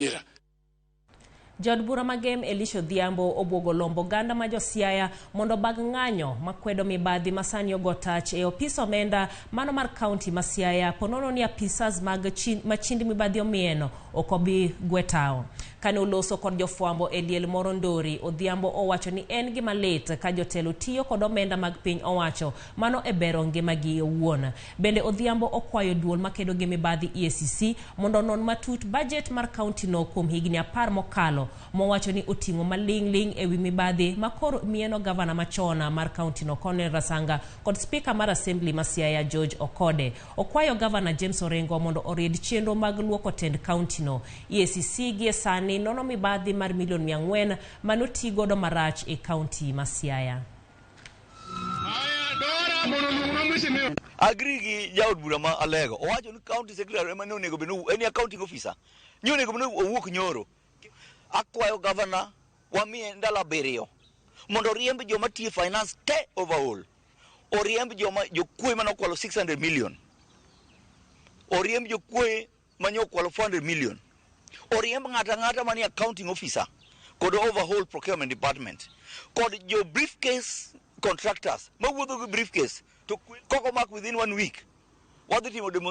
Ira. Jaod bura ma Gem Elisha Odhiambo obwogo lombo oganda ma jo Siaya mondo bag ng'anyo makwedo mibadhi ma sani ogo tach e opis omenda mano mar kaunti ma Siaya ponono ni apisas mag chin, ma chind mibadhi omieno ok obi gwe tao. Kane oloso kod jofwambo e liel moro Ndori, Odhiambo owacho ni en gima lit ka jotelo tiyo kod omenda mag piny owacho mano e bero ngimagi owuon. Bende Odhiambo okwayo duol makedo gi mibadhi EACC mondo onon matut bajet mar kaunti no kuom higni 10 mokalo, mowacho ni oting'o maling'ling' ewi mibadhi ma koro mieno gavana machon mar kaunti no Cornel Rasanga kod spika mar assembly ma Siaya George Okode. Okwayo gavana James Orengo mondo oried chenro mag luoko tend kaunti no. EACC gie sani nono mibadhi mar milion 400 manoti godo marach e kaunti ma Siaya. Agree gi jaod bura ma Alego. Owacho ni county secretary ema ne onego bed ni en accounting officer. Ni onego bed ni owuok nyoro. Akwayo governor wamiye ndalo 7 mondo oriemb joma tiyo e finance te overhaul. Oriemb joma jokuoye mane okwalo 600 million. Oriemb jokuoye mane okwalo 400 million. Oriemb ng'ato ang'ata manie accounting officer kod overhaul procurement department kod jo briefcase contractors mawuotho gi briefcase to kok omak within one week wadhi timo demonstration.